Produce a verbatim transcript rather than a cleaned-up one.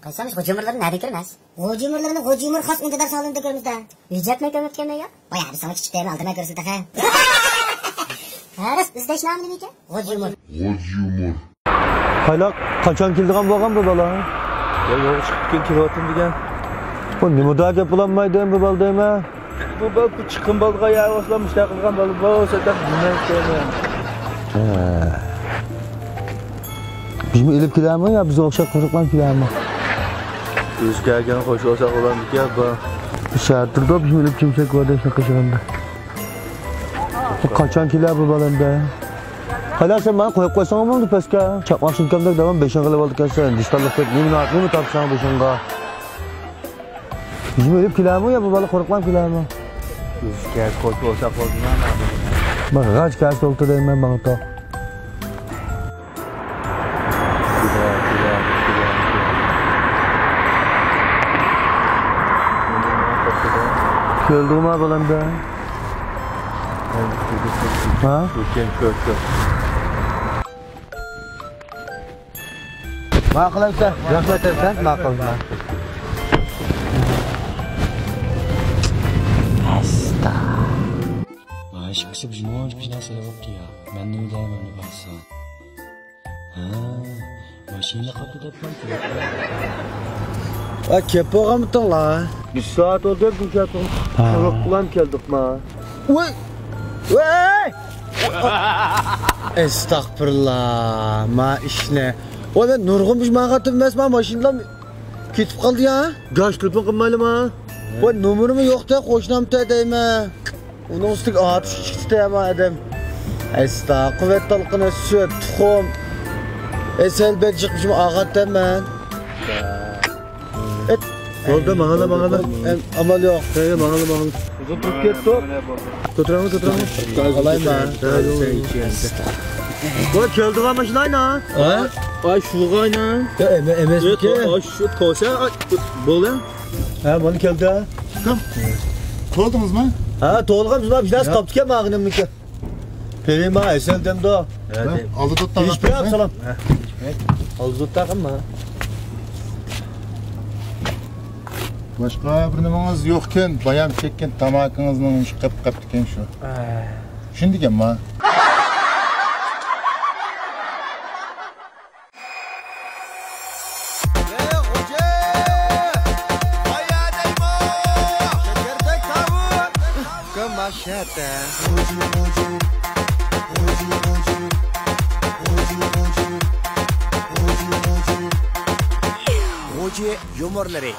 قايسىمىز غوجا يۇمۇرلىرىنى نەدە كۆرىمىز؟ غوجا يۇمۇرلىرىنى غوجا يۇمۇر خاس ئۈندىدار سالونىدا كۆرىمىز-دە. ئۆي جەپمەي كۆرمەپتىكەن يا؟ ۋاي، ھەدە ساڭا كىچىك دەيمەن، ئالدىرماي كۆرسىلە تېخى. ھە، راست، ئىزدەش نامى نېمىكەن؟ غوجا يۇمۇر. غوجا يۇمۇر. قايلاق، قاچان كېلىدىغان بولغان بۇ بالا؟ يا، يولغا چىقىپ كېلىۋاتىمەن دېگەن. بۇ نېمىدا گەپ بولالمايدۇ بۇ بالا دەيمەن. بۇ بالا، بۇ چىقىم بالىغا يا، ئوسۇلام مۇشۇنداق قىلغان بالا، بۇ سەتەپ دېمەيسىكەن. ھە. بىزمۇ ئېلىپ كېلەرمۇ يا بىزگە ئوخشاپ قورقماي كېلەرمۇ؟ ئۆزى كەلگەن خوش بولسا بولامدىكەن بۇ. شەھەردە بىزمۇ ئېلىپ كەلسەك بولىدۇ شۇنى قىلغاندا. بۇ قاچان كېلەر بۇ بالامدا؟ قايلا، سەن ماڭا قويۇپ قويساڭمۇ بولدى پەسكە. چاقماق شىنكامدەك داۋام بېشىڭغا ئېلىۋالدىكەنسەن. دىشتانلىق دەپ نېمە نات-، نېمە تارتساڭ بېشىڭغا؟ بىزمۇ ئېلىپ كېلەرمۇ يا بۇ بالا قورقماي كېلەرمۇ؟ ئۆزى كەلسە قويۇپ بولسا بولدىما؟ مانا غاچ كەلسە ئولتۇر دەيمەن ماڭا توق. كۆردۈڭما بالامدا؟ ھا؟ ماقۇل ئەمسە. رەھمەت ئەمسە، ماقۇل. ئاستا. مانا ئىككىسى بىز مۇنچە بىر نەرسە بوپتۇ يا. مەن نېمە دەيمەن ئەمدى بارسا؟ ھە، ماشىنا قاپتۇ دەپلا. ۋاي، كەپ بولغانمىتىڭلار؟ بىر سائەت بولدى بۇ كەلدۇق. ھا. قۇرۇق بىلەن كەلدۇق ما. ۋاي! ۋاي! ئەستەغپىرۇللا، ما ئىشنى. ۋاي، مەن نۇرغۇن بىر ماڭغانتىم ئەمەس، ما ماشىنىلام كېتىپ قالدى يا. گاش تېلېفون قىلمايلىما؟ ۋاي، نومۇرىمۇ يوق-تە، قوشنامتە دەيمەن. ئۇنىڭ ئۈستىگە ئاتۇش ئىچكۈچى تەما ئادەم. ئەستا، قۇۋۋەت تالقىنى، سۈت، تۇخۇم، ئەسەل بەك جىق بىشىم ئاغاتتىم مەن. ئەت. بولدى، ماڭالا، ماڭالا. ئەم، ئامال يوق. ھەي، ماڭالا، ماڭالا. ئۇزۇن تۇرۇپ كەتتۇق. كۆتۈرەڭمۇ، كۆتۈرەڭمۇ. ئالايما. ۋاي، كەلدىغان ماشىنا ئاينا. ھە؟ ئاي، شۇغا ئاينا. يا، ئەمە-، ئەمەسمىكى؟ ئاي، شۇ توسا، ئاي، بولدى. ھە، مانا كەلدى. كىم؟ تولدىڭىزمۇ؟ ھە، تولغان بىز بار، بىز قاپتىكەن ماغىنىمنىكى. پېرىما، ئەسەل دەمدۇ. ھە، ئالدى تۇتتا. ئالدى تۇتتا قىلما. باشقا بىر نېمىڭىز يوقكەن، بايام چەككەن تاماكىڭىزنىڭ قېپ قاپتىكەن شۇ. ھە. شۇندىكەنما؟ ئەي، غوجا! قايا دەيمۇ؟ كەكەردەك تاۋۇت! كۆمەشەتە. غوجا يۇمۇرلىرى.